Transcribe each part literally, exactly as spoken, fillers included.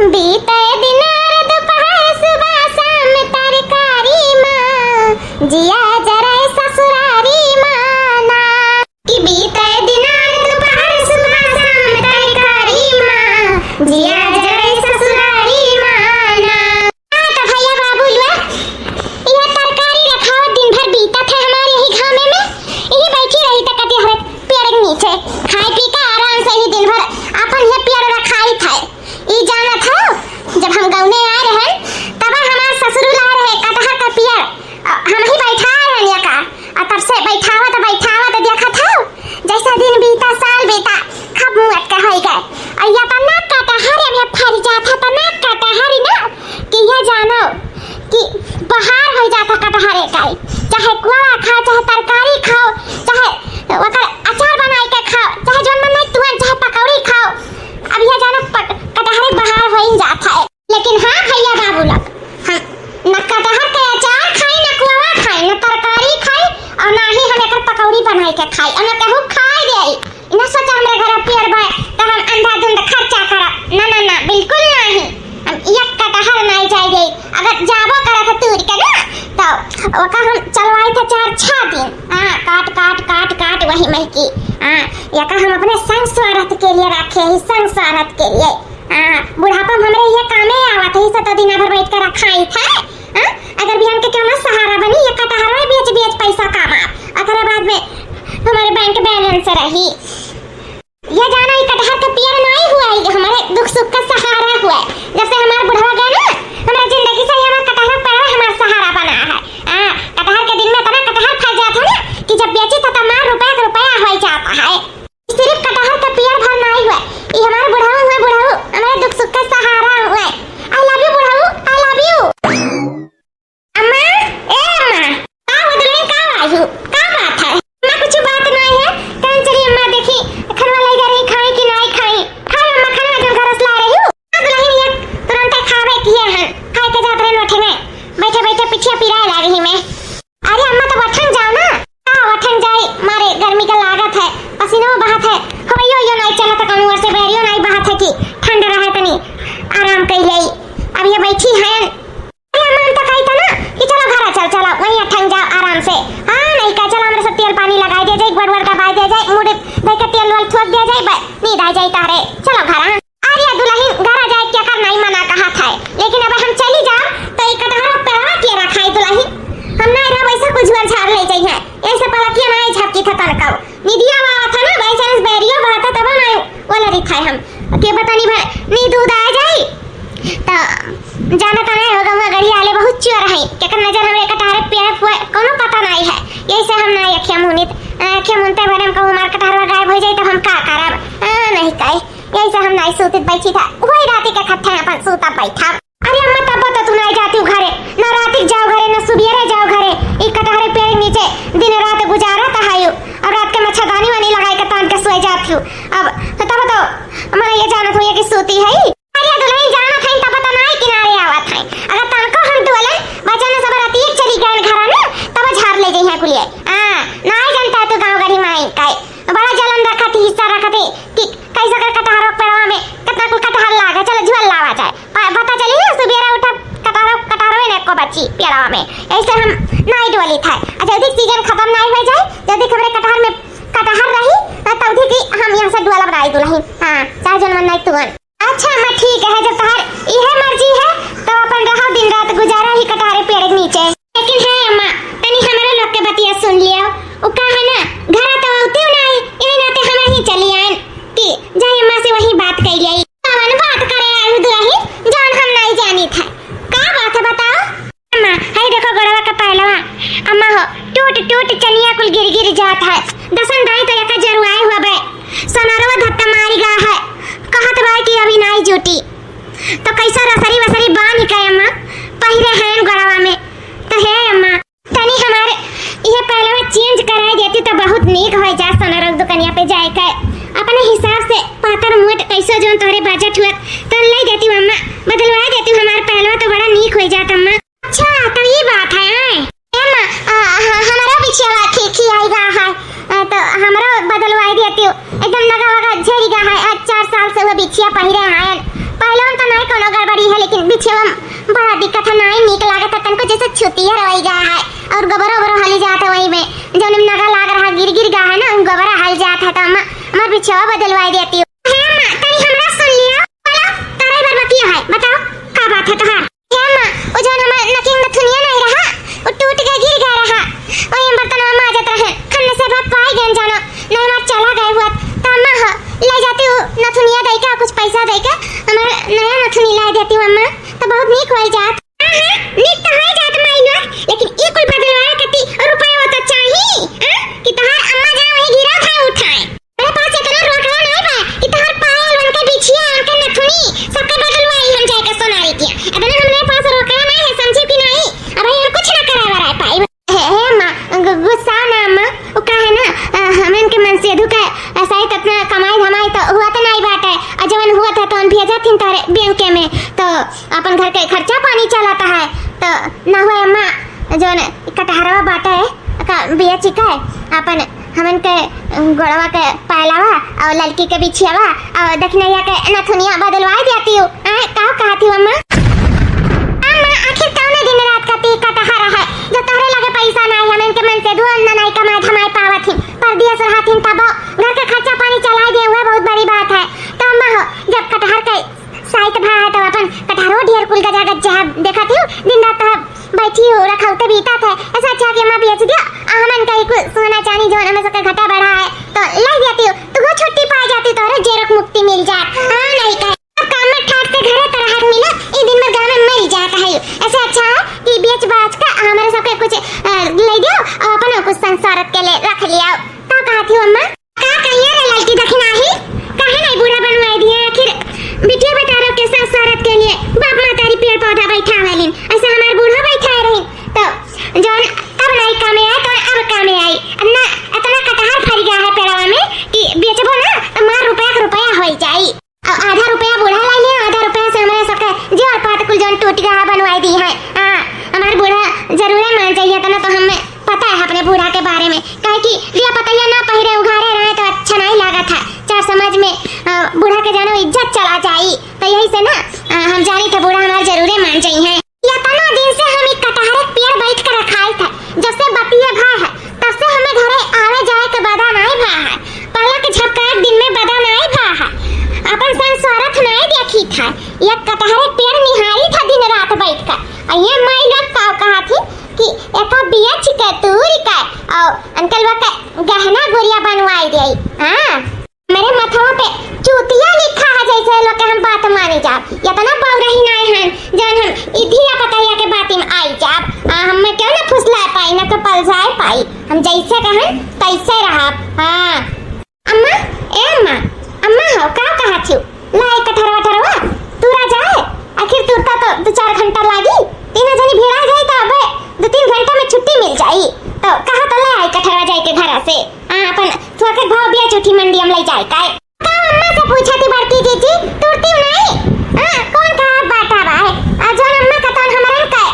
बीते दिन और दोपहर, सुबह शाम तरकारी माँ, जिया जरे ससुरारी माँ ना। कि बीते दिन और दोपहर, सुबह शाम तरकारी माँ, जिया जरे ससुरारी माँ ना। हाँ, तो भैया बाबू लोग, इहे तरकारी रखावत दिन भर बीतत है हमारे यही घामे में। यही बैठी रही त कटिहर पेड़ के नीचे, खाए पी के आराम से ही दिन भर अपन ये पेड़ रखाई था। ई जानत हो, जब हम गौने आए रहन, तब हमार ससुर ला रहे कटहर का पेड़, अ, हम ही बैठा रहन या का, अ, तब से बैठावत, बैठावत देखत हो, जैसा दिन बीता, साल बीता, खब मुँह अटका होई गए। और ये तना कटहर में फर जात है, तना कटहर ना, कि ये जानो कि बहार हो जात है कटहर का। चाहे कुआ खाओ, चाहे तरकारी खाओ, चाहे ओकर अचार बनाई के खाओ, चाहे जौन मन नहीं तुरंत, चाहे पकौड़ी खाओ। अब ये जानो पक-, कटहर बहार हो ही जात है। लेकिन हाँ भैया बाबू लोग, हम न कटहर के अचार खाई, न कुआ खाई, न तरकारी खाई, और ना ही हम एकर पकौड़ी बनाई के खाई, और न कहूँ खाए दे। ई ना सोचा हमरे घर पेड़ बा, तो हम अंधाधुंध खर्चा करब। ना, ना, ना, बिल्कुल नहीं। हम एक कटहर नहीं जाए दे। अगर जाबो करत है तूर के ना, तो ओका हम चलवाई था चार छह दिन। हाँ, काट, काट, काट, काट वही महकी। हाँ, एका हम अपने संग स्वार्थ के लिए रखे ही, संग स्वार्थ के लिए। हाँ, बुढ़ापा में हमरे ये कामे आवत है, से तो दिन भर बैठ के रखाई था। हाँ, अगर बिहान के क्यों ना सहारा बनी, ये कटहरवे बेच बेच पैसा कमा, ओकरे बाद में हमारे बैंक बैलेंस रही। ये जाना, ये कटहर के पेड़ नहीं हुआ, ये हमारे दुख सुख का सहारा हुआ। जब से हमारा बुढ़वा गया ना, हमारे जिंदगी से ये हमारा कटहर पेड़ हमारा सहारा बना है। हाँ, कटहर के दिन में इतना कटहर फल जाता है ना कि जब बेची तो तमाम रुपया का रुपया हो जाता है। सिर्फ कटहर के पेड़ भर नहीं हुआ, ये हमारे बुढ़ऊ हुआ, बुढ़ऊ हमारे दुख सुख का सहारा हुआ। I love you बुढ़ऊ, I love you। अम्मा, ए अम्मा, का हो दुल्हन, का आयु, का बात है? अम्मा, कुछ बात नहीं है। कहन चली अम्मा, देखी, खनवा लई जा रही, खाई कि नहीं खाई? खाई अम्मा, खनवा जौन घर से ला रही हूँ। हाँ दुल्हन, ये तुरंत खावे किए हैं, खाए के जात रहे लोटे में, बैठे बैठे पिछिया पिराए ला रही मैं। अरे अम्मा, तो वठन जाओ ना। का वठन जाई, मारे गर्मी का लागत है, पसीनो बहत है, हवाइयो यो नहीं चलत, कौनो ओर से बहरियो नहीं बहत है कि ठंड रहे, तनी आराम कर ले। अब ये बैठी हैं। अरे अम्मा, हम तो कही था ना कि चलो घर चल, चलो वहीं ठंड जाओ आराम से। हाँ, नहीं का, चलो हमरे सब तेल पानी लगाई दे जाए, गोड़ वोड़ दबाई दे जाए, मुड़ दे के तेल वेल थोक दे जाए, बस नींद आ जाए तारे। चलो घर, हाँ। अरे दुल्हन, घरा जाए के कर नहीं मना कहा था, लेकिन अब हम चली जाओ तो ई कटहरा पेड़वा के रखाई दुल्हन, हम नहीं रहब, ऐसे कुछ झुआर झार ले जाई है, ऐसे पलकिया नहीं झपकी था तनकाऊ। निदिया वाला था ना, by chance बैरियो बात है तब नहीं वो लड़ी था हम के बतानी भर नींद उद आ जाई। तो जाना तो नहीं होगा, वहाँ गड़ी आले बहुत चोर है, केकर नजर हमरे कटहरे पेड़ पे कोनो पता नहीं है, यही से हम नहीं अखिया मुनित, अखिया मुनते भरे हम कहूँ हमार कटहरवा गायब हो जाए तब हम का करब? हाँ, नहीं कहे। यही से हम नाई सूतित बैठी था, वही राती के खत्थे अपन सूता बैठा। अरे अम्मा, तब तो तू नाई जाती हूँ घरे, ना राती जाओ घरे, ना सुबेरे जाओ घरे, ई कटहरे पेड़ नीचे दिन रात गुजारा तहायु। अब रात के मच्छरदानी वानी लगाई के तान के सोए जाती हूँ। अब तो तब तो मने ये जानत हुई कि सूती है। अरे दुल्हन, जानत है तब तो नाई किनारे आवत है। अगर तनको हम दुल्हन बचन सब राती चली गए घरा ना, तब झाड़ ले जाई है कुलिए। हाँ, नाई जानता है तू गाँव गढ़ी माई का। बड़ा जलन रखत ही, हिस्सा रखत ही कि कैसे कर कटहरो पेड़वा में कितना कुल कटहर लागे, चलो झुअल लावा जाए। प-, पता चली ना, सुबेरा उठा कटहरो, कटहरो ने को बची पेड़वा में, ऐसे हम नाई डोली था। अच्छा, जल्दी सीजन खत्म नाई हो जाए, जल्दी हमरे कटहर में कटहर रही, तब की हम यहाँ से डोला बनाई दुल्हन। हाँ, चाहे जौन मन नाई तुअन। अच्छा अम्मा, ठीक है, जब तोहार इहे मर्जी है, तो अपन रहो दिन रात गुजारा ही कटहरे पेड़ के नीचे। लेकिन हे अम्मा, तनी हमारे लोग के बतिया सुन लियो। उ का है ना, घरा तो आती नहीं, इन्हीं नाते हम ही चली आए कि जाए अम्मा से वही बात कर लिया। कौन बात करे आयु दुल्हन, जान हम नहीं जानी था। का बात है बताओ? अम्मा, हई देखो गोड़वा का पहलवा। अम्मा हो, टूट टूट चनिया कुल गिर गिर जात है। दसन दाई तो एका जरुआए हुआ बे। सोनरवा धत्ता मारी गा है। कहत बा कि अभी नाई जूटी। तो कैसा रसरी वसरी बांध के अम्मा, पहिरे हैं गोड़वा में। तो हे अम्मा, तनी हमारे ये पहलवा change कराई देती तो बहुत नीक हो जात। सोनरवा दुकनिया पे जाए के अपने हिसाब से पातर मोट कैसो जौन तोहरे budget हुआ तो ले देती अम्मा, बदलवा देती हमार पहलवा तो बड़ा नीक हो जात अम्मा। अच्छा, तो ये बात है, हैं? ए माँ, आ, ह-, हमारा बिछिया ठीक ही आएगा है, आ, तो हमारा बदलवाई देती हूँ, एकदम नगा वगा झेरी गा है, आज चार साल से वह बिछिया पहिरे हैं। पहले तो नहीं कोनो गड़बड़ी है, लेकिन बिछिया में बड़ा दिक्कत है, नहीं नीक लागत है, तनको जैसे छुतिया रवई गया है। और गोबरो ओबरो हली जात है वही में, जौन में नगा लाग रहा, गिर गिर गया है ना, गोबरा हल जात है, तो अम्मा, हमार बिछिया बदलवाई देती हूँ। हे अम्मा, तनी हमरा सुन लियो। बोलो, तोरे बरबकिया है, बताओ, का बात है तोहार? हे अम्मा, उ जौन हमार नकिया नथुनिया नहीं रहा, उ टूट के गिर गया रहा। वही हम बर्तनवा माजत रहे, खन्ने से भात पाई गए जानो, नहीं हमार चला गए हुआ। त अम्मा हो, ले जाती हूँ, नथुनिया दे के, कुछ पैसा दे के, हमार नया नथुनी ला देती हूँ अम्मा, तो बहुत नीक हो जात। हाँ, हाँ, नीक तो हो जात माई लोग, लेकिन ई कुल बदलवाए कती रुपया तो चाही, हाँ? कि तोहार अम्मा जाए वही गिरा उठाए उठाए। हमरे पास इतना रोकड़ा नहीं बा कि तोहर पायल, उनके बिछिया, उनके नथुनी, सबके बदलवाई हम जाके सोनारी किया। इतना हमरे पास रोकड़ा नहीं है, समझे कि नहीं? अब हम कुछ ना करे वराए पाई। हे, हे अम्मा, गु-, गुस्सा ना अम्मा, वो का है ना, अ, हमन के मनसेधु के ऐसा ही कितना कमाई धमाई तो हुआ तो नहीं बाटे, और जवन हुआ था तो हम भेजा थिन तारे बैंक में, तो अपन घर के खर्चा पानी चलाता है, तो ना हुआ अम्मा, जवन कटहरवा बाटे, का बेच के अपन हमन के गोड़वा के पायलावा और ललकी के बिछियावा और दखिनैया के नथुनिया बदलवाई देती हूँ। आए, का कहती हूँ अम्मा? अम्मा, आखिर कौने दिन रात का ती कटहर है जो तोहरे लगे पैसा नहीं, हमन के मनसेधु अन्ना नहीं कमाए धमाए पावत ही, परदेस रहत ही, तब घर के खर्चा पानी चलाई दे हुए बहुत बड़ी बात है। तो अम्मा हो, जब कटहर के साइत भा है तो अपन कटहरो ढेर कुल गजा गज्जा है, देखत ही दिन रात तो बैठी हो, रखौते बीता था। ऐसा अच्छा कि अम्मा बेच दिया, आ हमन का ही कुछ सोना चांदी जौन हमें सबके घटा बढ़ा है, तो लाई देती हो, तू छुट्टी पा जाती, तोहरे जेरक मुक्ति मिल जात। हाँ, नहीं कहे। अब काम में ठाट से घरे तो राहत मिला, ई दिन भर गाँव में मर जात है। ऐसे अच्छा है कि बेच बाच का हमारे सबके कुछ, अ, ले दियो और अपना कुछ संसारत के लिए रख लिया। तो कहती हूँ अम्मा, का कहिए रे ललकी दखिनाही, काहे नहीं बूढ़ा बनवाई दिए? आखिर बिटिया बेटारों के संसारत के लिए बाप महतारी पेड़ पौधा बैठा हवेलिन, ऐसे हमार बूढ़ा बैठा रही, तो जौन तब नहीं कामे आए, तो अब कामे आई। इतना, इतना कटहर फर गया है पेड़वा में कि बेचबो ना, तो मार रुपया के रुपया हो जाई। अब आधा रुपया बूढ़ा लाई ले, आधा रुपया से हमरे सबके जेवर पाट कुल जौन टूट गया है, बनवाई दी है। हाँ, हमार बूढ़ा जरूरे मान जाइए, इतना तो हमें पता है अपने बूढ़ा के बारे में, काहे कि दिया पतैया ना पहिरे उघारे रहे तो अच्छा नहीं लागत है। चार समाज में, अ, बूढ़ा के जानो इज्जत चला जाई, तो यही से ना, अ, हम जानी थे बूढ़ा हमार जरूरे मान जाई हैं। इतना दिन से हम एक कटहरे के पेड़ बैठ कर रखाई था, जब से बतिये भा है, तब से हमें घरे आवे जाए के बदा नहीं भा है। पहला के झपकाए दिन में बदा नहीं भा है। अपन संग स्वार्थ नहीं देखी था, एक कटहरे के पेड़ निहारी था दिन रात बैठ कर। और ये माई लोग का कहा थी कि एका बेच के तूर के और अंकलवा के गहना गुरिया बनवाई दे। हाँ, मेरे मथवा पे चूतिया लिखा है, जैसे लोग के हम बात मानी जाब। इतना बौरही नाई हन, जौन हम इधिया पतैया के बाती में आई जाब। आ, हमें क्यों ना फुसलाए पाई, ना तो पलसाए पाई। हम जैसे कहन, तैसे रहब। हाँ। अम्मा, ए अम्मा, अम्मा हो, का कहत हियो? लाई कटहरवा, टहरवा, तूरा जाए। आखिर तुरता तो दो चार घंटा लागी। तीनों जनी भिड़ा जाई तो अबे दो तीन घंटा में छुट्टी मिल जाई। तो कहा तो ले आई कटहरवा जाए के घरा से। आ, अपन थोके भाव बिया चौथी मंडी हम ले जाए काए। का अम्मा से पूछा थी बड़की जीजी, तुरती नहीं? आ, कौन कहा बाटा बा है? आ, जौन अम्मा का तौन हमरन का,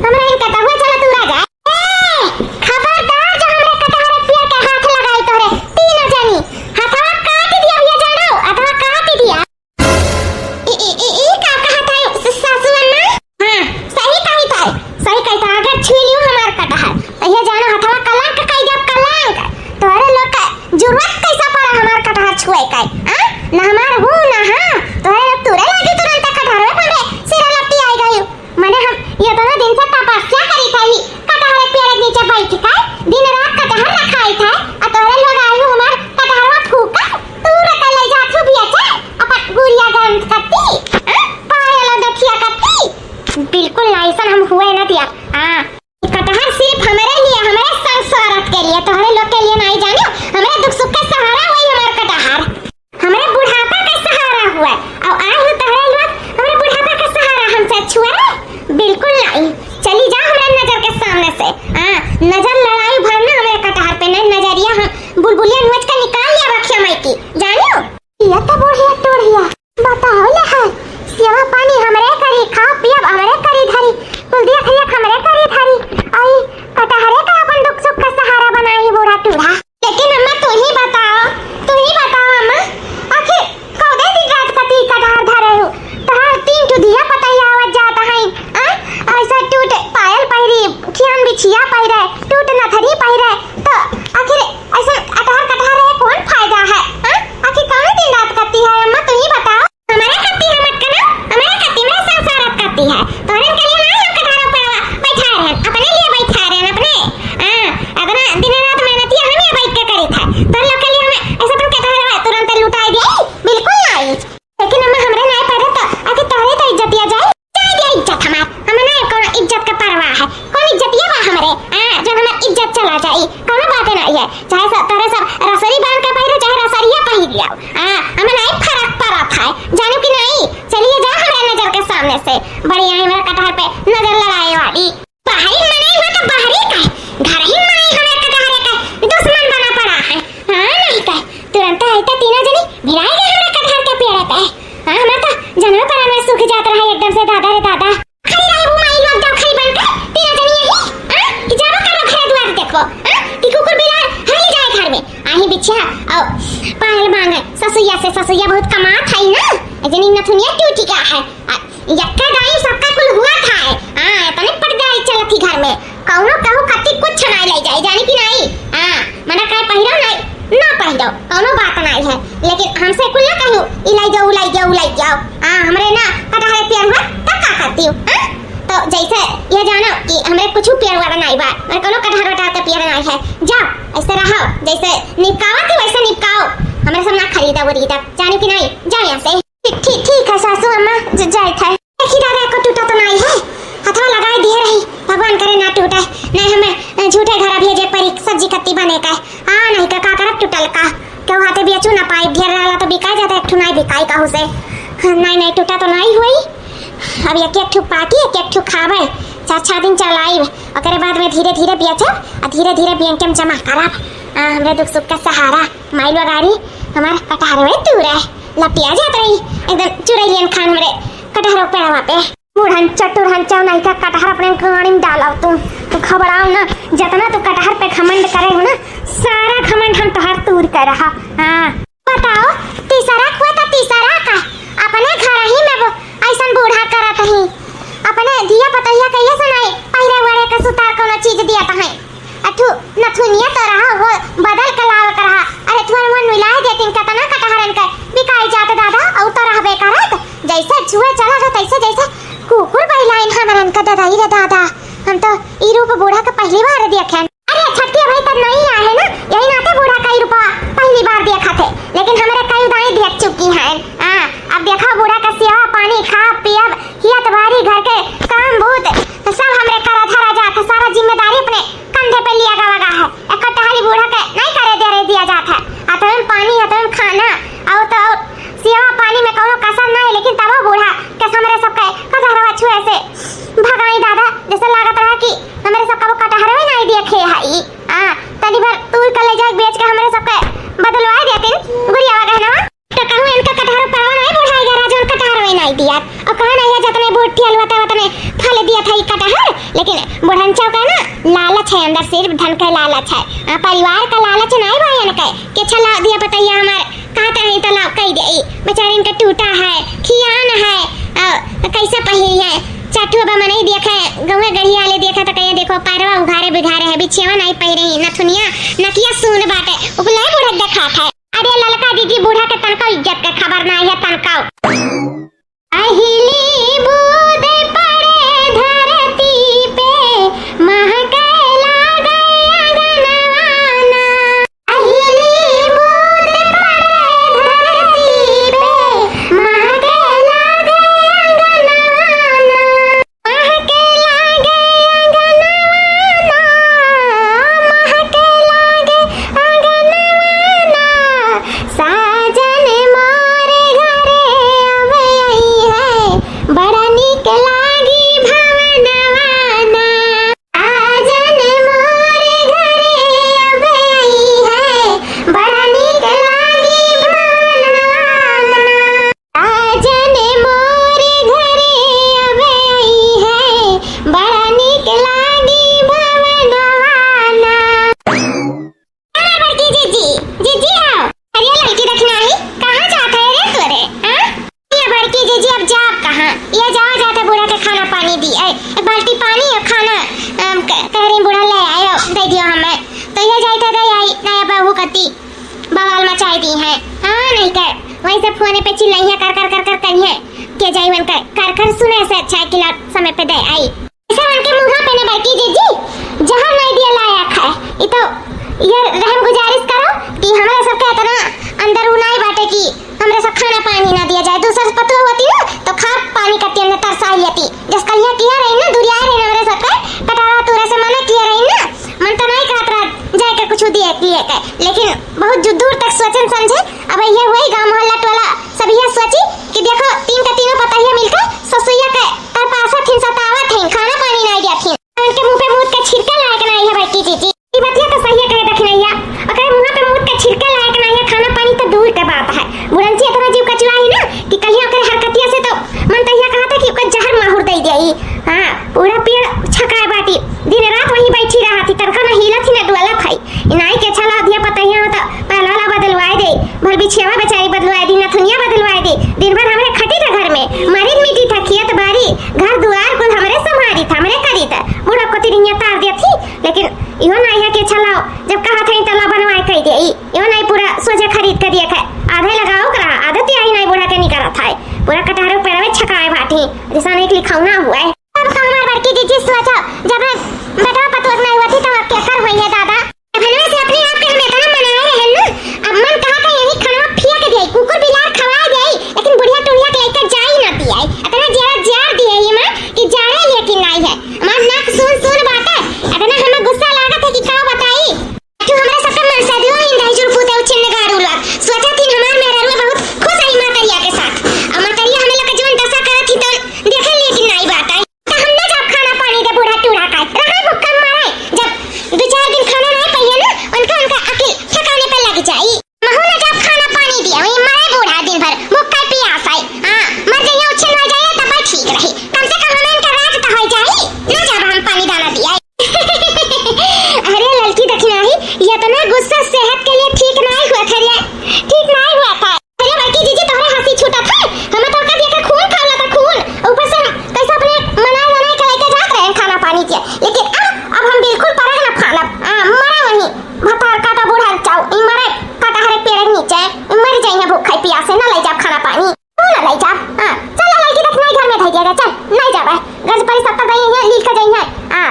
हमरन का तो हुआ चला तूरा जाए। ए, खबरदार जो हमरे कटहर पियर के हाथ लगाई तोरे, तीनों जनी। हथवा काट दिया भैया जानो, हथवा काट दिया। ई, ई, ई, ई का कहत है स-, सासू अम्मा? हाँ, सही कही ताई, सही कही ताई, अगर छुई लियो हमार कटहर, तो ये जानो हथवा कलंक कई देब, कलंक। तोहरे लोग का जरूरत कैसा पड़ा हमार कटहर छुए का, हाँ? ना हमार हूँ, ना हाँ, तोहरे लोग तुरे लागी तुरंत कटहर में पड़े, सिरा लपटी आई गई। मने हम ये दोनों दिन से तपस्या करी था ही, कटहर के पेड़ के नीचे बैठ के दिन रात कटहर रखाई था, आ तोहरे लोग आयु हमार कटहरवा फूका, तू रखा ले जा तू भी अच्छा, अपन गुड़िया गंध करती, हाँ? पायल दथिया करती, बिल्कुल ना ऐसा हम हुए ना दिया, हाँ। कटहर सिर्फ हमारे लिए, हमारे संग स्वार्थ के लिए, तोहरे लोग के लिए नहीं जानियो, हमारे दुख सुख का सहारा वही हमार कटहर। हमरे बुढ़ापा का सहारा हुआ, और आज हो तोहरे लोग हमरे बुढ़ापा का सहारा हमसे छुआ है? बिल्कुल नहीं। चली जा हमरे नजर के सामने से। हाँ, नजर लड़ाई भर ना हमरे कटहर पे, नहीं नजरिया हम बुलबुलिया नोच के निकाल लिया बखिया माई की, जानियो? ये तो बूढ़िया टूढ़िया बताओ ले है, सेवा पानी हमरे करी, खाओ पियब हमरे करी धरी, कुल देख रेख हमरे करी धरी, आई कटहरे का अपन दुख सुख का सहारा बनाई बूढ़ा टूढ़ा। लेकिन अम्मा, तू ही बताओ, तू ही बताओ अम्मा, आखिर कौने दिन रात से बड़ी आई हमरा कटहर पे नजर लड़ाए वाली। बाहरी मनई हो तो बाहरी का, घर ही मनई हमरा कटहर के दुश्मन बना पड़ा है। हाँ, नहीं का, तुरंत आई तो तीनों जनी भिड़ाई गए हमरा कटहर के पेड़ पे। हाँ, हमरा तो जनवे परानवा सूख जात रहा एकदम से, दादा रे दादा। खड़ी रहे वो माई लोग, जाओ खड़ी बन के, तीनों जनी यही, हाँ, कि जाबो करबो घरे दुआर देखबो, हाँ, कि कुकुर बिलार हाली जाए घर में। आही बिछिया, औ पायल मांगे, ससुइया से, ससुइया बहुत कमात है ना, जनी नथुनिया टूटी का है। आ, यक्का दाई सबका कुल हुआ था है। हाँ, तने पटदारी चलत थी घर में। कौनो कहू कत्ती कुछ ना ले जाए, जानी कि नहीं? हाँ, मना कहे पहिरो नहीं, ना पहिरो, कौनो बात नहीं है। लेकिन हमसे कुल ना कहू, "ई लाई जाओ, लाई जाओ, लाई जाओ।" हाँ, हमरे ना कटहरे पेड़ हुआ, तब का करती हूँ? हाँ? तो जैसे ये जानो कि हमरे कुछ पेड़ वाला नहीं बा, मैं कौनो कटहर वटहर के पेड़ नहीं है। जाओ, ऐसे रहो, जैसे निपकावा थी वैसे निपकाओ। हमरे सब ना खरीदा वरीदा, जानी कि नहीं? जाओ यहाँ से। ठीक, ठीक, ठीक है सासू अम्मा, ज-, जाइत है। देखी दादा, एको टूटा तो नाई है, हथवा लगाए दिए रही, भगवान करे ना टूटे, नहीं हमें, अ, झूठे घर भेजे परी सब्जी कत्ती बने का। हाँ, नहीं का, का करब टूटल का, केहू हाथे बेचू ना पाई, ढेर रहला तो बिका जाता, एक ठू नाई बिकाई कहू से। हाँ, नहीं, नहीं, टूटा तो नाई हुई। अब एक एक ठू पाकी, एक एक ठू खाबे, चार छह दिन चलाइब, ओकरे बाद में धीरे धीरे बेचब, आ धीरे धीरे बैंक में जमा करब। आ, हमरे दुख सुख का सहारा। माई लोगारी हमार कटहरवे तूरे लपिया जात रही, एकदम चुड़ैलियन खान हमरे कटहरो पेड़वा पे। बूढ़न चटुर हन, चौनाई का कटहर अपने गाड़ी में डालाओ तू। तू घबराओ ना, जितना तू कटहर पे घमंड करे हो ना, सारा घमंड हम तोहार तूर के रहा। हाँ, बताओ, तीसरा हुआ था, तीसरा का अपने घर ही में वो ऐसन बूढ़ा करत ही, अपने धिया पतैया के ये सुनाई, पहिरे वरे के सुतार कोनो चीज दिया तहई। अठू नथुनिया तो रहा, वो बदल के लावे के रहा। अरे थुअन मन मिलाए देतिन, केतना कटहरन के बिकाई जात दादा, और तो रहबे करत। जैसे छुए चला था तैसे जैसे कुकुर बहिलाइन हमरन के ददाई रे दादा। हम तो ई रूप बूढ़ा के पहली बार देखेन। अरे छठिया भाई तब नहीं आए है ना, यही नाते बूढ़ा का ई रूपा पहली बार देखा थे। लेकिन हमरे कई दाई देख चुकी हैं। हाँ, अब देखा बूढ़ा का सेवा पानी, खा पियब, हियत बारी घर के काम भूत सब हमरे करा धरा जात है, सारा जिम्मेदारी अपने कंधे पे लिया गवा गा है। एक टहली बूढ़ा के नहीं करे दे रहे दिया जात है। हाथों में पानी, हाथों में खाना, और तो और सेवा पानी में कौनो कसर नहीं, लेकिन तबो बूढ़ा के हमरे सबके कटहरवा छुए से भगाई दादा, जैसे लागत रहा कि हमरे सबका वो कटहरवे नहीं देखे है। हाँ, तनी भर तूर के ले जाए बेच के हमरे सबके बदलवाए देतिन गुड़िया गहनवा। तो कहूँ इनका कटहर परवा नहीं बुढ़ाई गया, राजू कटहर वही नहीं दिया। और कहा नहीं है, जतने बूढ़ ठियल होता है, उतने फल दिया था ये कटहर। लेकिन बुढ़न चौका ना लालच है, अंदर सिर्फ धन का लालच है। आ, परिवार का लालच नहीं भाई इनके। कि अच्छा ला दिया पतैया हमार, कहते नहीं तो लाओ कही दे। बेचारे इनका टूटा है, खियान है, आ, कैसे पहिरी है? चटुआ बा मनई देखे, गौवे गढ़िया ले देखे तो कहे, "देखो, पैरवा उघारे बिघारे है, बिछेवा नहीं पहिरे ही, नथुनिया, नकिया सून बाटे।" उकले बूढ़े देखात है। अरे ललका दीदी, बूढ़ा के तनको इज्जत के खबर ना है, तनको। अहिली बूद पड़े धरती पे, महके लागे अंगनवाना। अहिली बूद पड़े धरती पे, महके लागे अंगनवाना। महके लागे अंगनवाना, महके लागे अंगनवाना, साजन मोरे घरे अब अइहैं, बड़ा नीक लागी भवनवाना। साजन मोरे घरे अब अइहैं, बड़ा नीक लागी भवनवाना। साजन मोरे घरे अब अइहैं, बड़ा नीक लागी भवनवाना। अरे बड़की जीजी, जीजी आओ। अरे लड़की देखना है, कहाँ जात है रे तोरे, हाँ? ये बड़की जीजी अब जाब कहाँ? ये जाओ जाते बूढ़ा के खाना पानी दी। ए, एक बाल्टी पानी और खाना, अम, क-, कह रही बूढ़ा ले आयो, दे दियो हमें। तो ये जाइत है दे आई, नया बहू कती बवाल मचाई दी है। हाँ, नहीं कर, वैसे फोने पे चिल्लाई है, कर, कर, कर, कर करी है। के जाई मन कर, कर, कर सुने से अच्छा है कि लौट समय पे दे आई। ऐसे मन के मुँह पे ने बड़की जीजी, जहर नहीं दिया लायक है। ये तो ये रहम गुजारिश करो कि हमारे सबके इतना अंदर उ नहीं बाटे कि हमरे सब खाना पानी ना दिया जाए। दूसर से पतुआ होती ना, तो खा पानी का टेम में तरसा लेती। जस कलिया किया रही ना, दुरिया रही ना, हमरे सब के कटारा तूरे से मना किया रही ना, मन तो नहीं कहत रहा जाए के कुछ दिए के लिए के, लेकिन बहुत जो दूर तक सोचन समझे। अब ये वही गाँव मोहल्ला टोला सब ये सोची कि देखो, तीन का तीनों पतहिया मिलके ससुइया के हाँ, पूरा पेड़ छकाए बाटी। दिन रात वहीं बैठी रहत ही, तनका न हिलत ही न डोलत है। ई नाई के छला दिया पतैया हो त पहलवा ला बदलवाए दे, भल बिछियावा बेचारी बदलवाए दी, नथुनिया बदलवाए दी। दिन भर हमरे खटी था घर में, मरीन मिटी था, खेत बारी, घर दुआर कुल हमरे संभारी था, हमरे करी था। बूढ़ा को तिरिया तार दिया थी, लेकिन इहो नाई है कि छला जब कहा था तला बनवाए कह दे, ई इहो नाई पूरा सोझे खरीद के दिया खाए। आधे लगाओ करा, आधे तिहाई नाई बूढ़ा के निकरत है। पूरा कटहरे पेड़वे छकाए बाटी, जैसा नहीं लिखौना हुआ है। अब तो हमार बड़की जीजी सोचो, जब बेटवा पतोह नाई हुआ थी, तब अब केकर हुई है दादा? अपने से अपने आप के हम इतना मनाए रहे न, अब मन कहा था यही खाना फेंक दिए, कुकुर बिलार खवा दिए, लेकिन बुढ़िया टुढ़िया के लेकर जाई ना पियाई। इतना जरा जार दिए ये माँ कि जाने लेकिन नाई है। हमार नाक सुन सुन बाटे, इतना हमें गुस्सा लागत है कि का बताई। तू हमरा सबके मनसेधुआ इन दहिजर पूते उछिन गाड़ू लोग। सोचा थी हमार मेहरारू बहुत खुश आई मातरिया के साथ। और मातरिया हमें लोग के जवन दशा करत थी तो देखे लेकिन नाई बात आई। तो हम ना जाब खाना पानी दे बूढ़ा टूढ़ा का। रहा भुक्का मरे। जब दो चार दिन खाना नहीं पाइए ना, उनका, उनका अकिल ठिकाने पे लग जाई। महू ना जाब खाना पानी दिया, वही मरे बूढ़ा दिन भर भुक्का पियास आई। हाँ, मर जाइए, उछिन हो जाइए, तब ठीक रही। कम से कम हमें इनका राज तो हो जाई। ना जाब हम पानी दाना दिया। अरे ललकी दखिनाही, ये इतना गुस्सा सेहत के लिए ठीक नाई हुआ था रे, ठीक नाई हुआ था। अरे बड़की जीजी, तोहरे हँसी छूटत है, हमें तो का देखे खून खौलत है, खून। ऊपर से हम कैसे अपने मनाए बनाए के लेके जात रहे खाना पानी के, लेकिन अब, अब हम बिल्कुल परग न फानब। आ, मरे वहीं भतार का तो बूढ़ा चाऊ, ई मरे कटहरे पेड़ नीचे, ई मर जाइए भूख खाई पियास से, ना ले जाब खाना पानी। तू ना लई जाब। हाँ, चल ललकी दखिनाही घर में धई दिया गया, चल, नहीं जाबे। गरज परी सब तो गई है, लील के गई है। हाँ,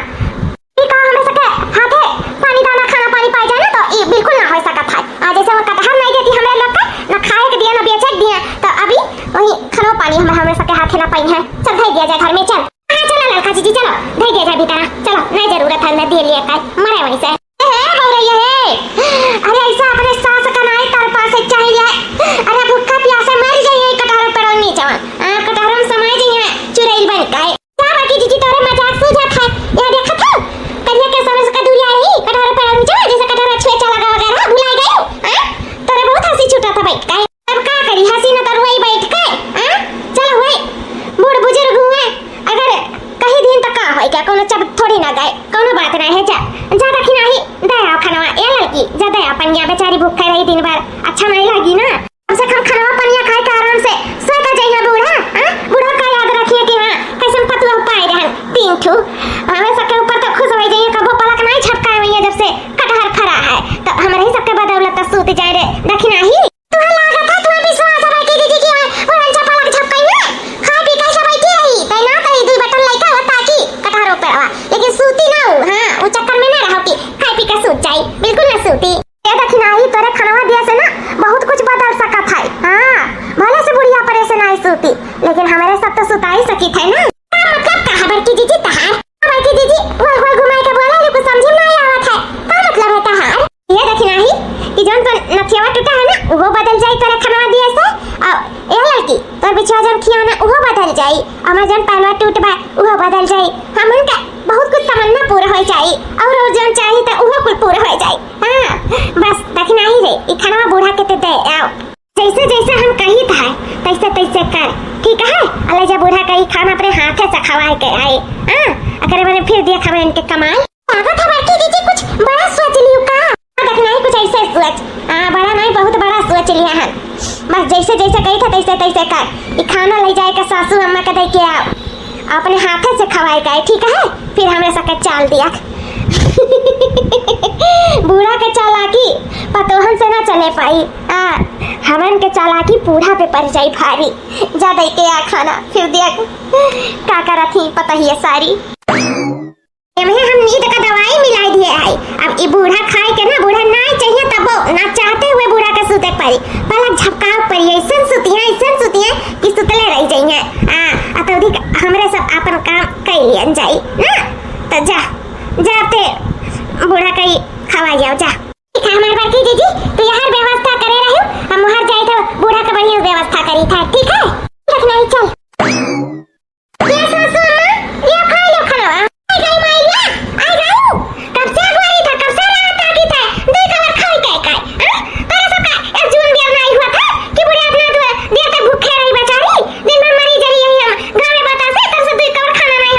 ई का हमें सबके हाथे पानी दाना खाना पानी पाई जाए ना, तो ई बिल्कुल ना हो सकत है। आ, जैसे वो कटहर नहीं देती हमरे लोग के, ना खाए के दिया, ना बेचे के दिया, तो अभी वही खाना पानी हमें, हमरे सबके हाथे ना पाई है। चल, धई दिया जाए घर में, चल। हाँ, चलो ललका जीजी, चलो, धई दिया जाए भीतर, चलो, नहीं जरूरत है, मैं दे लिए का, मरे वहीं से। हे गौरैया हे, अरे ऐसा अपने सास का नाई तड़पा से चाहिए। अरे भूखा प्यासे मर जाइए कटहर पेड़वा नीचे। आ, कटहर में समाए जाइए चुड़ैल बन के। का बाकी जीजी तोरे मजाक सूझत है? यहाँ देखत हो? करिया के समझ का दूरिया रही, कटहर पेड़वा नीचे, जैसे कटहर छुए चला गया वगैरह, भुला गई। हाँ? तोरे बहुत हँसी छूटा था बैठ के। अब का करी, हँसी न तो रोई बैठ के। हाँ? चलो भाई, बूढ़ बुजुर्ग हुए, अगर कही दिन तो का होई, क्या कोनो चब थोड़ी ना गए, कोनो बात ना है। जा, जा दखिनाही, दे आओ खानवा, ए ललकी, जा दे आओ पनिया, बेचारी भूखे रही दिन भर, अच्छा नहीं लगी ना। कम से कम खानवा पनिया खाए के आराम से सोए तो जाइए बूढ़ा, हाँ? बूढ़ा का याद रखिए कि हाँ, कैसन पतुआ पाए रहन, तीन ठू। हमें सबके ऊपर तो खुश हो जाइए, कबो पलक नहीं झपकाए हुई है जब से कटहर फरा है, तो हमारे ही सबके बदौलत तो सूत जाए रे दखिनाही। तुहे लागत है, तुहे विश्वास है बड़की जीजी की है, वो अंचा पलक झपकाई ना, खाए पी के सब बैठी रही, तै ना करी दुई बटन लइका होता कि कटहरो पेड़वा, लेकिन सूती ना हो, हाँ, वो चक्कर में ना रहो कि खाए पी के सूत जाई, बिल्कुल ना सूती। ए दखिनाही, तोरे खनवा दिया से ना बहुत कुछ बदल सकत है, हाँ, भले से बुढ़िया परे से नाई सूती, लेकिन हमारे सब तो सुताई सकी थे ना। का मतलब का है बड़की जीजी तहार? बड़की जीजी, गोल गोल घुमाई के बोला, ये कुछ समझ में नहीं आवत है। का मतलब है तहार? ये देखी नाही कि जौन तोर नथियावा टूटा है ना, वो बदल जाई तोरे खनवा दिए से। और ए लड़की, तोर बिछवा जौन खिया ना, वो बदल जाई। हमार जौन पैरवा टूट बा, वो बदल जाई। हम उनका बहुत कुछ तमन्ना पूरा हो जाई। और, और जौन चाही त वो कुल पूरा हो जाई। हाँ, बस देखी नाही रे, ई खनवा बूढ़ा के ते दे आओ। जैसे जैसे हम कही था, तैसे तैसे कर, ठीक है? अले जा बूढ़ा कही खाना अपने हाथे से खवाए के आए, हाँ? अकरे बारे फिर दिया खावे इनके कमाल। लागत है बड़की जीजी कुछ बड़ा सोच लियो का? हाँ, देख नहीं कुछ ऐसे सोच, हाँ, बड़ा नहीं, बहुत बड़ा सोच लिया है। बस जैसे जैसे कही था, तैसे तैसे कर। ये खाना ले जाए का सासू अम्मा के दे के आओ। अपने हाथे से खवाए का है, ठीक है? फिर हमरे सबके चाल दिया। बूढ़ा के चालाकी पतोहन से ना चले पाई। आ, हमन के चालाकी बूढ़ा पे पड़ जाई भारी। जा दे के आ खाना, फिर दिया का करत ही पता ही है सारी। एमे हम नींद का दवाई मिलाई दिए है। अब ई बूढ़ा खाए के ना, बूढ़ा ना चाहिए तबो, ना चाहते हुए बूढ़ा के सूते पड़ी। पलक झपकाव पड़ी, ऐसन सुतिया, ऐसन सुतिया कि सुतले रह जाइए। आ, अतौदी हमरे सब अपन काम कर लियन जाई ना। तो जा, जाते बूढ़ा कई खवा जाओ, जा। ठीक है, हमार बड़की जीजी, तू यहाँ व्यवस्था करे रही, हम वहाँ जाए थे बूढ़ा के बढ़िया व्यवस्था करी था, ठीक है? ठीक नहीं, चल। ये सासू अम्मा, ये खा लो खाना। आई गई माई, ये आई गई। कब से अगुवारी था, कब से रात आकी था, दो कवर खाई के खाए, हाँ? तेरे सब का एक जून भी अब नहीं हुआ था कि बूढ़े अपना दो देर तक भूखे रही बेचारी, दिन भर मरी जरी यही हम गाँव में बतासे, तब से दो कवर खाना नहीं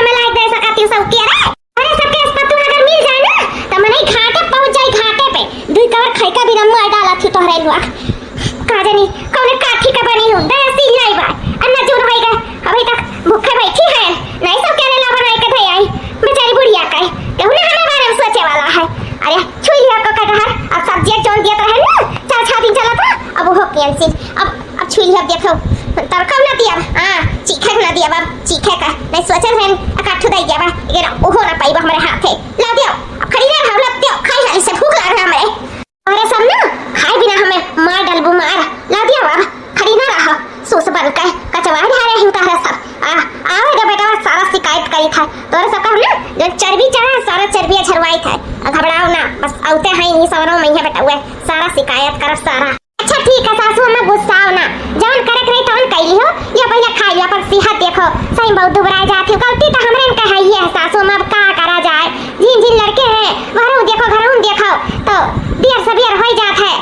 देख है, तोरे सब कहू ना, जो चर्बी चढ़ा, सारा चर्बी झरवाई था। घबराओ ना, बस औते हैं इन्हीं सवरों में, ये बेटा हुए, सारा शिकायत करब सारा। अच्छा ठीक है सासू अम्मा, गुस्साओ ना, जौन करे के रही तौन कैली हो। ये पहले खाई लो, अपन सेहत देखो, सही बहुत दुबराए जात हो। गलती तो हमरे न कहाई है सासू अम्मा, अब का करा जाए, झिन झिन लड़के हैं, घरों देखो, घरों देखो, तो देर सबेर हो जात है।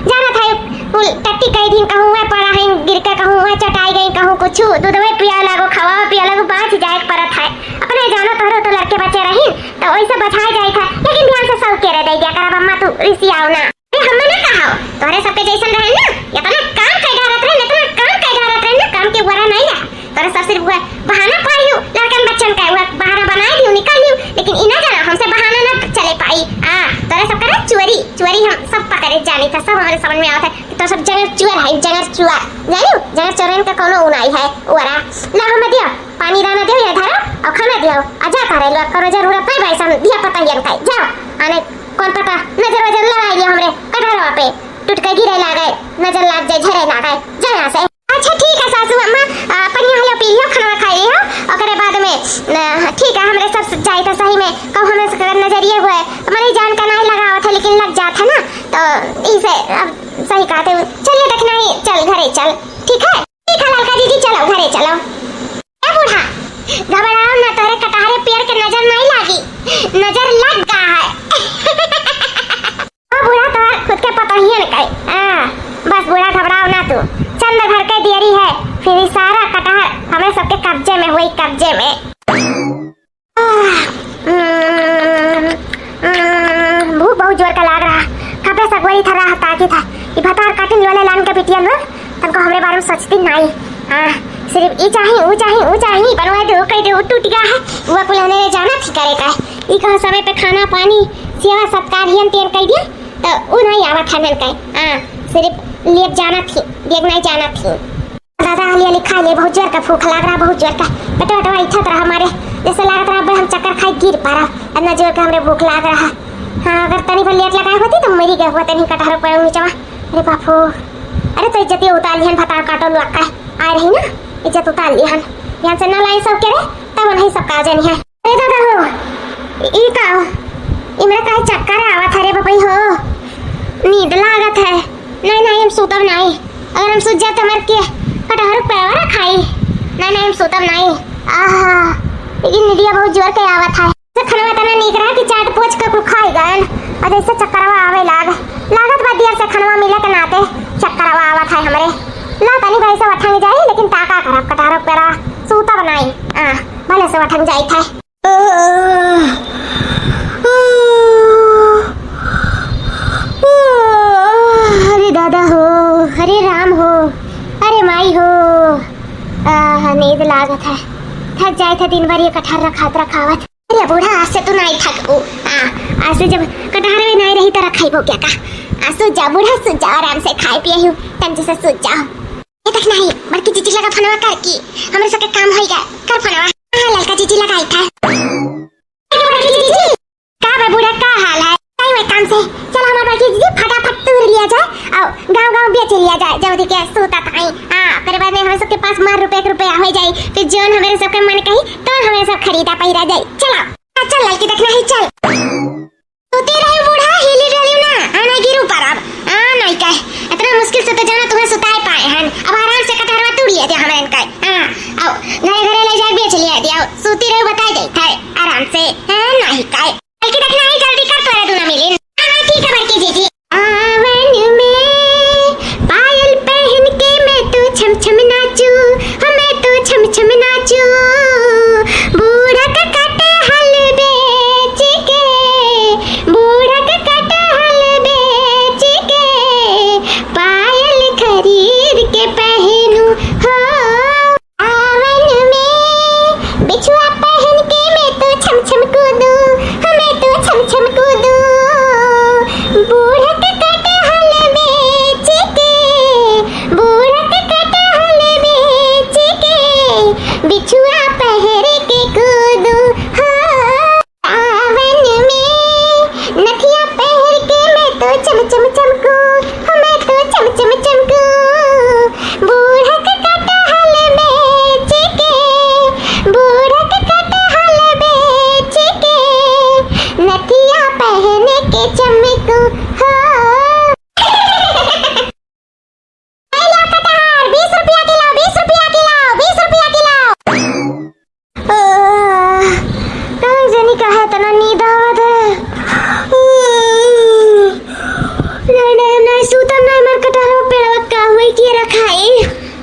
जानत है, कुल टट्टी कई दिन कहूँ हुआ पड़ा है, गिर के कहूँ हुआ चटाई गई, कहूँ कुछ दूधवे पिया लागो, खवावा पिया लागो, बाँच जाए के परत है। अपने जानो तोहरो तो लड़के बच्चे रही, तो वैसे बचाए जाए था, लेकिन ध्यान से सब के रह दे दिया करब अम्मा, तू रिसियाओ ना। अरे हम ना कहा, तोहरे सबके जैसन रहे ना, इतना काम कह डारत रहे, इतना काम कह डारत रहे ना, काम के बुरा नहीं है। तोरे सब सिर्फ वह बहाना पाई हो, लड़कन बच्चन का वह बहाना बनाए दियो, निकाल लियो, लेकिन इना जाना हमसे बहाना ना चले पाई। आ, तोरे सब करे चोरी, चोरी हम सब पकड़े जानी था, सब हमारे समझ में आवत है कि तो सब जंगल चुअर है, जंगल चुअर। जानियो, जंगल चोरन का कोनो उनाई है, ओरा। ला हम दियो, पानी दाना दियो, ये धरा, और खाना दियो, आ जा करे लो, कोनो जरूरत नहीं भाई, सब दिया पता ही हम खाई, जाओ। आने कौन पता, नजर वजर लड़ाई लियो हमरे कटहरवा पे, टूट के गिरे लागे, नजर लाग जाए, झरे लागे, जा यहाँ से। अच्छा ठीक है सासू अम्मा, आ, पनिया हलो पी लियो, खाना खा लियो, ओकरे बाद में, न, ठीक है, हमरे सब जाई तो सही में, कहूँ हमरे से नजरिए हुए, मने जान का नाई लगावत है, लेकिन लग जात है ना, तो इसे अब सही कहते हो। चलिए देखना ही, चल घरे चल, ठीक है, ठीक है ललका जीजी, चलो घरे चलो। ए बूढ़ा, घबराओ ना, तोरे कटहरे पेड़ के नजर नहीं लागी, नजर लग गा है। ओ बूढ़ा, तोहर खुद के पतोहिए न कहे। हाँ, बस बूढ़ा, घबराओ ना तू। चंद भर के देरी है, फिर ई सारा कटहर हमरे सबके कब्जे में हुई, कब्जे में। आह, हम्म, हम्म, भूख बहुत जोर का लाग रहा। कबे सगवरी था, रहा ताकि था। ई भतार काटिन वाले लान के बिटिया लोग, तनको हमरे बारे में सोचती नहीं। हाँ, सिर्फ ई चाही, ऊ चाही, ऊ चाही, बनवा दे, कह दे, ऊ टूट गया है, वो कुल हमें जाना थी करे का। ई कहाँ समय पे खाना पानी, सेवा सत्कार, हियन तेन कह दिया, तो ऊ नहीं आवत है नल कहे। हाँ, सिर्फ लेब जाना थी, देख नहीं जाना थी। दादा, हाली हाली खा ले, बहुत जोर का भूख लाग रहा, बहुत जोर का। पेटवा वेटवा इच्छत रहा हमारे, जैसे लागत रहा, अब हम चक्कर खाई गिर पड़ा। इतना जोर का हमरे भूख लाग रहा। हाँ, अगर तनी भर लेट लगाए होती, तो मरी गए हुआ तनी कटहर पर नीचवा। अरे बापू, अरे तो इज्जत ये उतार लिहन, भतार काटो लुआ का। आए रही ना, इज्जत उतार लिहन। यहाँ से ना लाई सब के रे, तब नहीं सब का जानी है। अरे दादा हो, ई का हो? इमरा काहे चक्कर आवत है रे बपई हो? नींद लागत है। नहीं, नहीं, हम सुतब नहीं। अगर हम सुत जाए तो हमार के कटहर पैवा ना खाई। नहीं, नहीं, हम सुतब नहीं। आहा, लेकिन निदिया बहुत जोर के आवत है। से खनवा तना नीक रहा कि चाट पोछ के कुल खाई गए। और जैसे चक्करवा आवे लाग, लागत बा दियर से खनवा मिले के नाते चक्करवा आवत है हमरे। ला तनी भाई से वठंग जाई, लेकिन ताका करब कटहर पैवा, सुतब नहीं। आ, भले से वठंग जाई था। अरे दादा हो, अरे राम हो, अरे माई हो। आह, नींद लागत है। थक जाए थे दिन भर ये कटहर रखात रखावत। अरे बूढ़ा, आज से तू नहीं थकबू। हाँ, आज से जब कटहर में नहीं रही तो रखाइबो क्या का? आ, सो जा बूढ़ा, सो जा, आराम से खाए पिए हूँ, तंजी से सो जा। ए, देख नहीं, बड़की जीजी लगा फोनवा कर की, हमरे सबके काम होई गए, कर फोनवा। हाँ, ललका जीजी लगाई था। बड़की जीजी, का बा बूढ़ा, का हाल है? आई हुए काम से, चल हमार बड़की जीजी फटाफट तूर लिया जाए, और गाँव गाँव बेच लिया जाए, जल्दी के सूता ताई। हाँ, फिर बाद में हम सबके पास मार रुपए के रुपया हो जाए, फिर जोन हमारे सबके मन कही, तो हमारे सब खरीदा पहिरा जाए। चला, हाँ, चल ललकी, देखना ही, चल। सुती रही बूढ़ा, हिली डोली ना, आ नहीं गिरू परब। आ नहीं कहे, इतना मुश्किल से तो जाना तुम्हें सुताए पाए हैं। अब आराम से कटहरवा तूड़ लिए थे हमारे इनका। हाँ, आओ, घरे घरे ले जाए बेच लिए थे, आओ, सुती रही बताई जाई थे, आराम से, हाँ, नहीं कहे। बल्कि देखना ही जल्दी कर तोरे दूना मिली। हाँ, हाँ, ठीक है बड़की जीजी। आवन में पायल पहन के मैं तो छम छम नाचू, हाँ, मैं तो छम छम नाचू। बूढ़ा का कटहल बेच के, बूढ़ा का कटहल बेच के, पायल खरीद के पहनू हो। आवन में बिछुआ पहन के मैं तो छम छम कूदू, हाँ, हाय,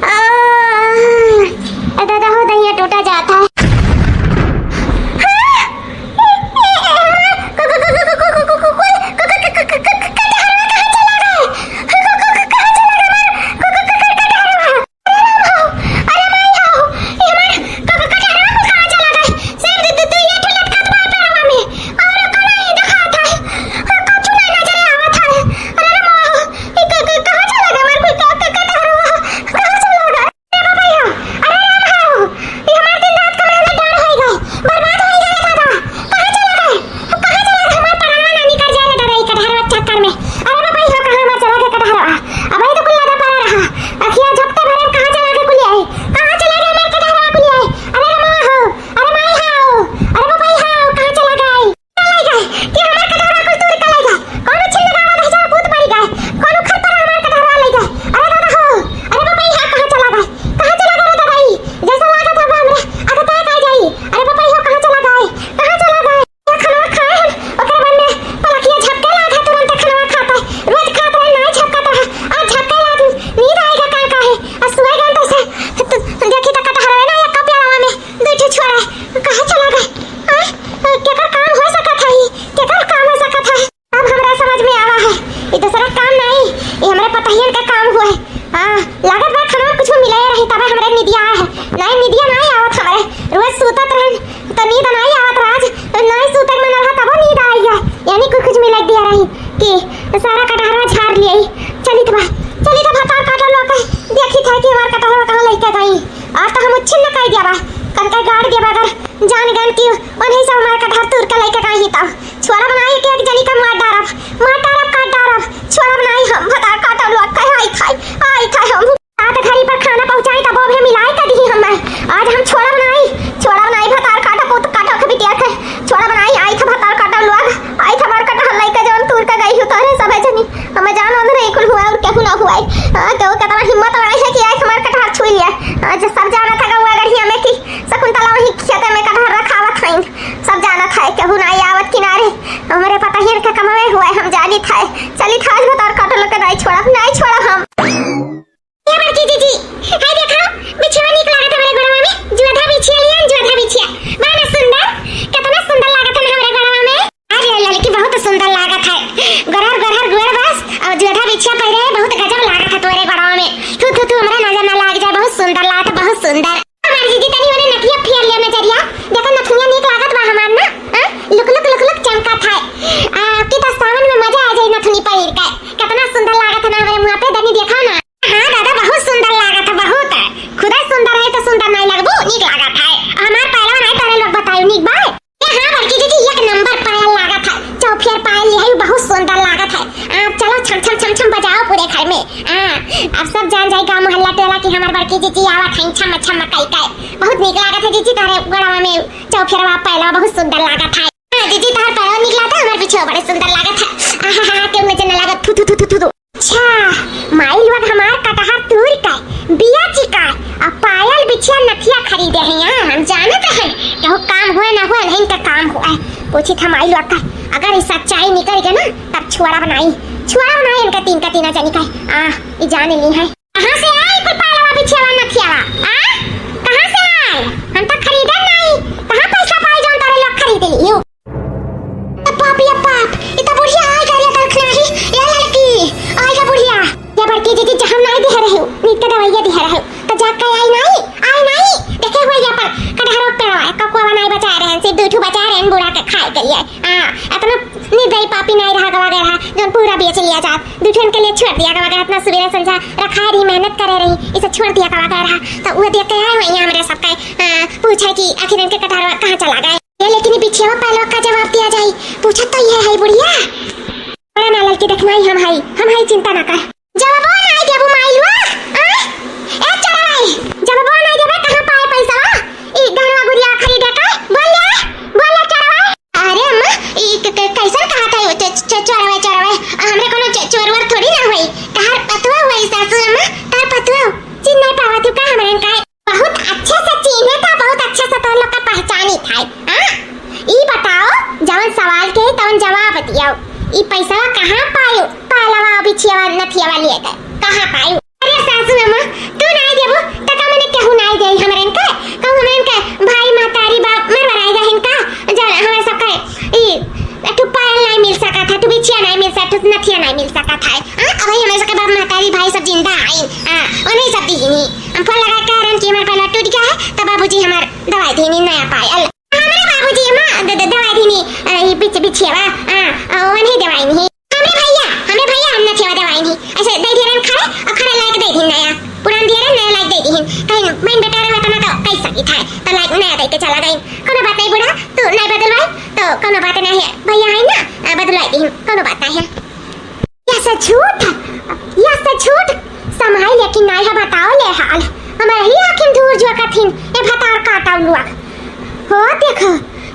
आ, ए दादा हो, दहिया टूटा जात है। अरे राम हो, ई हमार दिन रात का मेहनत डाँड़ होई गए, बर्बाद होई गए दादा। कहाँ चला गए? कहाँ चला गए? हमार परानवा ना निकर जाए रे दादा, ई कटहरवा के चक्कर में। अरे बाबा, ई हो कहाँ हमार चला गए कटहरवा? अब ई तो कुल लगा पड़ा रहा। अखिया झपटे भरे में कहाँ चला गए कुलिया है? कहाँ चला गए हमार कटहरवा कुलिया है? अरे राम हो, अरे माई हो, अरे बाबा, ई हो, कहाँ चला गए? लइ गए, कि हमार कटहरवा कुल तूर के लइ गए। कौनो छिन लगावा दहिजरा भूत मरि गए। कौनो खर पर हमार कटहरवा लइ गए। अरे दादा हो, अरे बाबा, ई हा कहाँ चला गए? कहाँ चला गए रे दादा ई? जैसा लागत हवा हमरे अटैक आ जाई। अरे बाबा, ई हो कहाँ चला गए? कहाँ चला गए? ये खनवा खाए हम, ओकरे बाद में पलकिया झपके लाग है, तुरंत खनवा खात है। रोज खात रहे, नाहीं झपकत रहा। आज झपके लाग, नींद आएगा का, का है? आज सुबह गन तो से, तो देखी तो कटहरवे ना, एक कपियावा में दुइ ठे छोड़ा, कहाँ चला गए? हाँ? केकर काम हो सकत है ई? केकर काम हो सकत है? अब हमरा समझ में आवा है, ई दूसरा काम नाहीं, ई हमरे पतहियन का काम हुआ है। हाँ, लागत बा खनवा कुछ मिले रही, तबे हमरे निदिया आए है। नाहीं, निदिया नाहीं आवत हमरे, रोज सूतत रहन, तो नींद नाहीं आवत रहा, आज नाहीं सूते के मन रहा, तबो नींद आई है, यानी कुछ, कुछ मिले दिया रही कि सारा कटहरवा झाड़ लिए। चली तो बा, चली तो भतार काटा लोग, देखी था कि हमार कटहरवा कहाँ लइके गई। आज तो हम उच्छिन्न कर दिया बा, कनका गाड़ दिया बा, अगर जान गन कि उन्हीं सब हमार कटहर तूर के लइके गई ही तब। छोड़ा बनाई के एक जनी का मार डारब, मार डारब, काट डारब। छोड़ा बनाई हम भतार काटा लोग कहे आई खाई, आई खाई हम। रात घरी पर खाना पहुँचाई तब वो भी मिलाई कर दी हम। आज हम छोड़ा बनाई, छोड़ा बनाई भतार काटा पूत काटा के बिटिया के। छोड़ा बनाई आई था भतार काटा लोग, आई था मार काटा हल्लाई का जौन तूर का गई हो तोरे सब जनी। हमें जान ओन नहीं कुल हुआ और केहू ना हुआ। हाँ, केहू केतना हिम्मत बनाई है कि आई हमार कटहर छुई लिया। आज सब जाना था गौआ गढ़िया में कि शकुंतला वही खेते में कटहर रखावत हईन। सब जानत है, केहू नाई आवत किनारे। हमरे पतहियन के कमवे हुए, हम जानित है। चलित है, आज भतार काटो लोग के नाई छोड़ब, नाई छोड़ब हम। ए बड़की जीजी, हाय देखो, बिछिया नीक लागत हमरे गोड़वा में। जुआधा बिछिया लियन, जुआधा बिछिया। बड़ा सुंदर, कितना सुंदर लागत है हमरे गोड़वा में। अरे ललकी, बहुत सुंदर लागत है। गोरहर, गोरहर गोड़ बस, और जुआधा बिछिया पहिरे है, बहुत गजब लागत है तोरे गोड़वा में। थू, थू, थू, हमरे नजर ना लाग जाए, बहुत सुंदर लागत है, बहुत सुंदर। हमार जीजी तनी ओने नकिया फेर ले नजरिया, देखो नथुनिया नीक लागत बा हमार ना, हाँ? लुक लुक लुक लुक चमकत है। आ, आपकी तो सावन में मजा आ जाई नथुनी पहिर के। कितना सुंदर लागत है ना हमरे मुँह पे, तनी देखो ना। हाँ दादा, बहुत सुंदर लागत है, बहुत। खुदा सुंदर है तो सुंदर नहीं लगबू, नीक लागत है। हमार पहलवा नहीं तोरे लोग बतायु नीक बा। ए हाँ बड़की जीजी, एक नंबर पायल लागत है, चौफेर पायल लिहे, बहुत सुंदर लागत है। आ, चलो छम छम छम छम बजाओ पूरे घर में। हाँ, अब सब जान जाए गाँव मोहल्ला टोला कि हमार बड़की जीजी आवत है छम छम कई के। बहुत नीक लागत है जीजी, तारे गड़वा में चौफेरवा पायलवा बहुत सुंदर लागत है। हाँ जीजी, तार पायल नीक लागत है, हमार पीछे बड़े सुंदर लागत है। आहा हा, केहू नजर न लागत, थू थू थू थू थू। अच्छा, माई लोग हमार कटहर तूर के बिया चिका, अब पायल बिछिया नथिया खरीदे हैं यहाँ। हम जानत हैं, केहू काम हुए ना हुए, नहीं इनका काम हुआ है। पूछित हम माई लोग का, अगर ई सच्चाई निकल गया ना, तब छुआरा बनाई, छुआरा बनाई इनका तीन का तीना जनी का। आ, ई जान ली है। कहाँ से आए कुल पायलवा बिछियावा नथियावा? आ? कहाँ से आए? हम तो खरीदे नहीं। कहाँ पैसा पाए जौन तारे लोग खरीद लियो? ए बाप, ए बाप, ई तो बुढ़िया आइ गई रे, देखना ही। ए लड़की, आइ गा बुढ़िया। ए बड़की जीजी, जहाँ नाई दिहे रहे हो, नीक के दवाइया दिहे रहे हो, तो जाके आई नाई, आई नाई। देखे हुए ये अपन कटहरो पेड़वा, एक ककुआ नाई बचा रहे हैं, सिर्फ दू ठू बचा रहे हैं बूढ़ा के खाए के लिए। हाँ, इतना निर्दयी पापी नाई रहा गवा गया रहा, जो पूरा बेच लिया जात, दू ठू के लिए छोड़ दिया गवा गया। इतना सुबेरे संझा रखा रही, मेहनत करे रही, इसे छोड़ दिया गवा गया रहा। तो वो देख के आए हुए यहाँ हमरे सबके, हाँ, पूछे कि आखिर इनके कटहरवा कहाँ चला गए। ये लेकिन ई बिछियावा पायलवा का जवाब दिया जाई? पूछत तो ये है बुढ़िया। बड़ा ना ललकी, देखना ही हम हई, हम हई, चिंता ना कर। जवाबो ना देबू माई लोग, आ? ए चोरवाई, जवाबो ना देबे, कहाँ पाए पैसा? ई गहनवा गुड़िया खरीदे का? बोल ले, बोल ले चोरवाई। अरे अम्मा, ई क-, क-, कैसन कहा था वो च-, च-, चोरवाई, चोरवाई? हमरे कोनो च-, चोरवर थोड़ी ना होई। तहार पतवा होई सासू अम्मा, तहार पतवा। चिन्ह नहीं पावा तू का हमरे का? बहुत अच्छे से चीन्हे था, बहुत अच्छे से तोहन लोग का पहचानी था, हाँ? ई बताओ, जवन सवाल के तवन जवाब दियो। ई पैसवा कहाँ पायो? पायलवा, बिछियावा, नथियावा लिए गए, कहाँ पायो? अरे सास सासू अम्मा, तू नाई देबू, त का मने केहू नाई देई हमरन के? कहूँ हमरन के भाई, महतारी, बाप मरवराई रहिन का? जा हमरे सबके ई एक ठो पायल नाई मिल सकत है, ठो बिछिया नाई मिल सकत, ठो नथिया नाई मिल सकत है। हाँ, अबही हमरे सबके बाप, महतारी, भाई सब जिंदा आइन। हाँ, उन्हीं सब दीनी। हम फोन लगा के कहरन कि हमार पैर टूट गया है, तब बाबूजी हमार दवाई दीनी नया पायल। हमरे बाबूजी अम्मा द-, द-, दवाई दीनी, अ, ई बिछ-, बिछिया बा, हाँ, अ, उन्हीं दवाई नहीं। हमरे भैया, हमरे भैया हम नथिया दवाई नहीं। ऐसे दे दिया रन खड़े, और खड़े लायक दे दी नया। पुरान दिया रन, नया लायक दे दी। कहीं बहन बेटा रहे तो ना तो कई सकी था, तो लायक नया दे के चला गई। कोनो बात नहीं बूढ़ा, तू नहीं बदलवाई, तो कोनो बात नहीं है। भैया है ना, अ, बदलवाई दी, कोनो बात नहीं है। यह से झूठ, यह से झूठ समाई लेकिन नाई है, बताओ ले हाल। हमारे ही आँखिन धूर जो कथिन, ए भतार काटा लोग। हो देखो,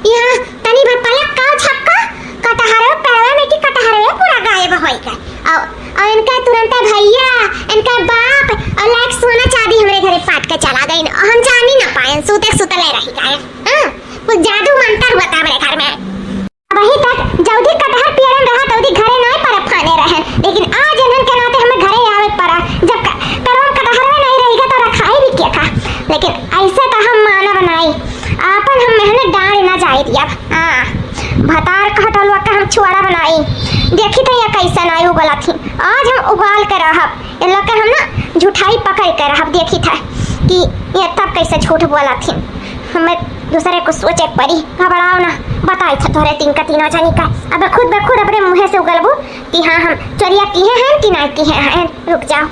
यहाँ तनी भर पलक का झपका, कटहरे पेड़वा में की कटहरे पूरा गायब होई गए। और, और इनका तुरंत भैया, इनका बाप और लायक सोना चांदी हमरे घरे पाट के चला गई। और हम जानी ना पाए, सूते सुतले रही गए। हाँ, कुछ जादू मंत्र हुआ था हमरे घर में। अबही तक जौदी कटहर पियरन रहा, तौदी घरे नाई परब खाने रहन, लेकिन आज इन्हन के नाते हमें घरे आवे के पड़ा। जब क-, पेड़वा में कटहरवे नाई रहिगा, तो रखाई भी के का? लेकिन ऐसे तो हम मानब नाई, आपन हम मेहनत डाँड़ ना जाए दिया। हाँ, भतार कहटलुआ का हम छुआरा बनाई। देखी तो ये कैसे नाई उगलत ही, आज हम उबाल के रहब। इन लोग के हम ना झूठाई पकड़ के रहब, देखी था कि ये तब कैसे झूठ बोलत ही। हमें दूसरे कुछ सोचे के पड़ी। घबराओ ना, बताई था तोहरे तीन का तीनों जनी का। अब खुद ब खुद अपने मुँहे से उगलबू कि हाँ, हम चोरिया किहे हैं कि नाई किहे हैं। रुक जाओ।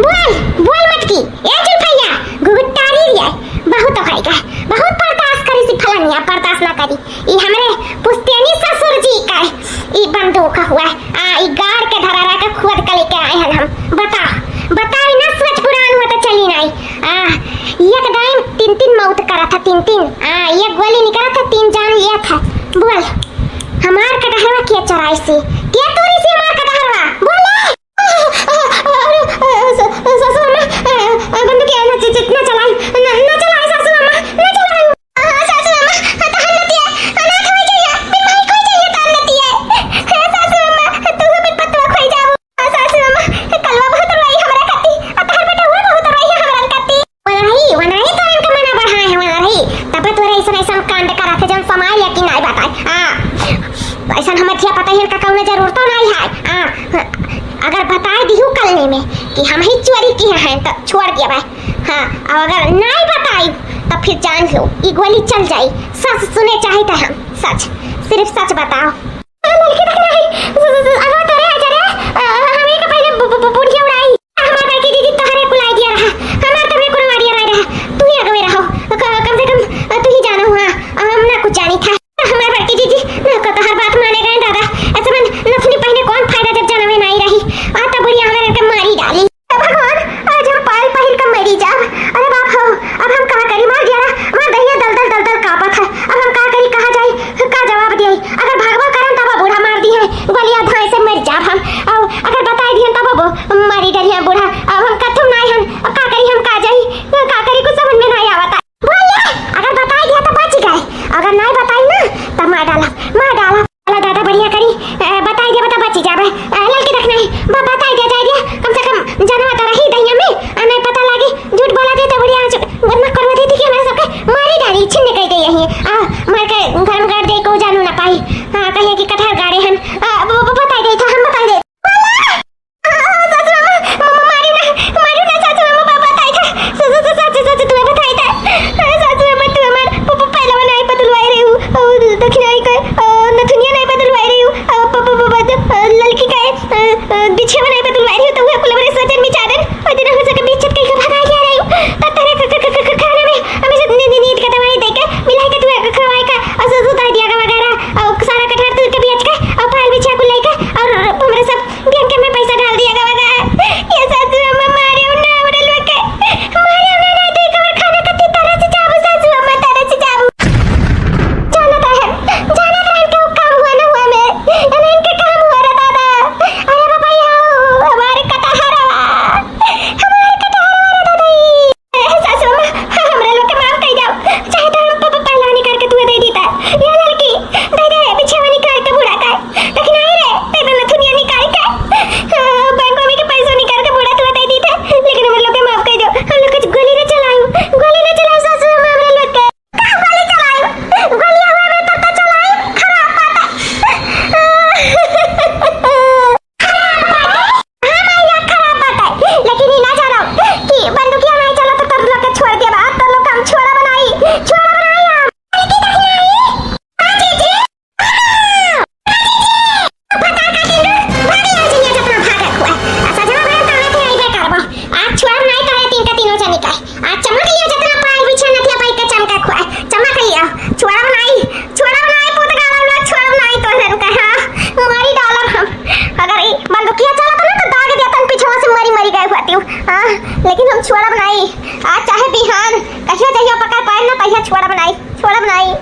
बोल, बोल मत की। ए चुलफैया, घुघुटारी रे, बहुत होइगा, बहुत बर्दाश्त करी सी फलनिया, बर्दाश्त ना करी। ई हमरे पुश्तैनी ससुर जी का ई बंदूक हुआ। आ, ई गाड़ के धरा रह के खुद के लेके आए हैं हम। बता, बताई ना, सच पुरान हुआ तो चली नाई। आ, एक दाई तीन तीन मौत करा था, तीन तीन। आ, एक गोली निकला था, तीन जान लिया था। बोल, हमार कटहरवा के चराई सी? के तोरी सी हमार कटहरवा? बोले। अरे, अ, स-, सासू अम्मा, अ, अ, बंदूक के न, च-, च-, न चलाई, न, न चलाई सासू अम्मा, न चलाई। अ, सासू अम्मा, अ, तहन नतिया, अनाथ हो जाइए, बिन माई खो जाइए, तहन नतिया। अ, सासू अम्मा, तू बिन पतवा खो जाबू। अ, सासू अम्मा, कलवा बहुत रोई हमरा खाती, अ, तहर बेटवा बहुत रोई है हमरा खाती। वनरही, वनरही तो इनका मना बढ़ाए हैं, वनरही। तब तोरे ऐसन, ऐसन कांड करा थे, जौन समाई लेकिन नाई बताए। हाँ, ऐसन हमें थिया पता है, इनका कौनो जरूरत तो नाई है। हाँ, अगर बताए दिहू कलने में कि हम ही चोरी किहे हैं, तो छोड़ दिया भाई। हाँ, और अगर नाई बताई, तो फिर जान लो, ई गोली चल जाई। सच सुने चाहे तो हम, सच, सिर्फ सच बताओ। लड़की तक नहीं, स-, स-, स-, अगवा तोरे आ जा रे, अ, हमें का पहले बु-, बु-, बु-, बुढ़िया उड़ाई। हमार बड़की दीदी तोहरे कुल idea रहा, हमार तबे कोनो idea नहीं रहा, तू ही अगवे रहो, क-, कम से कम, अ, तू ही जानो हुआ, हम ना कुछ जानी था। हमार बड़की दीदी ना को तोहर बात माने गए दादा, ऐसे में नथनी पहने कौन फायदा जब जानवे नहीं रही, आ तब बुढ़िया हमारे के मारी डाली। हे भगवान, आज हम पायल पहिर के मरी जाब। अरे बाप हो, अब हम का करी? मार दिया, मार दहिया दल दल दल दल कांपत है। अब हम का करी, कहाँ जाई, का जवाब दिए? अगर भागबो करन तब बूढ़ा मार दी है, गोलियां धाए से मर जाब हम। और अगर बताई दिहन तब वो मर बनाई।